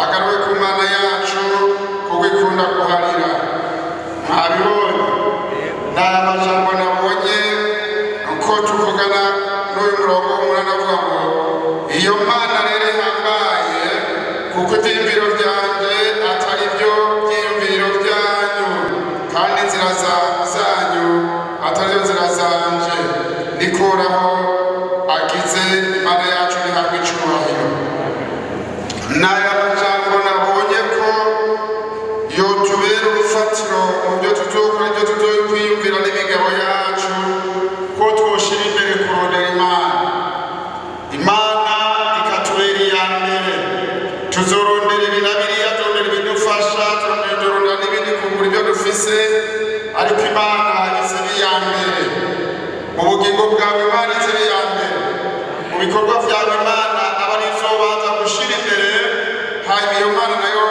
Agaruwe ku Mana yacu, kuko ikunda guharira. Mwabibonye ni aya majambo nabonye uko tuvugana n'uyu murongo w'umunani, avuga ngo iyo Mana rero ihambaye, kuko ibyiyumviro byanjye atari byo byiyumviro byanyu, kandi inzira zanyu atari zo nzira zanje, nikuraho agize. Imana yacu ntihabwe icubahiro. N'aya majambo nabonye ko yotubera urufatiro mu byo tuzokora, ibyo tuzokwiyumvira n'imigabo yacu, ko twoshira imbere kurondera Imana, Imana ikatubera iya mbere. Tuzorondera ibi na biriya, turondera ibidufasha, turondera n'ibindi kungura ibyo dufise, ariko Imana iziba iya mbere mu bugingo bwawe. Imana iziba iya mbere mu bikorwa byawe. Imana aba arizo baza gushira imbere, hanyuma iyo Mana nayo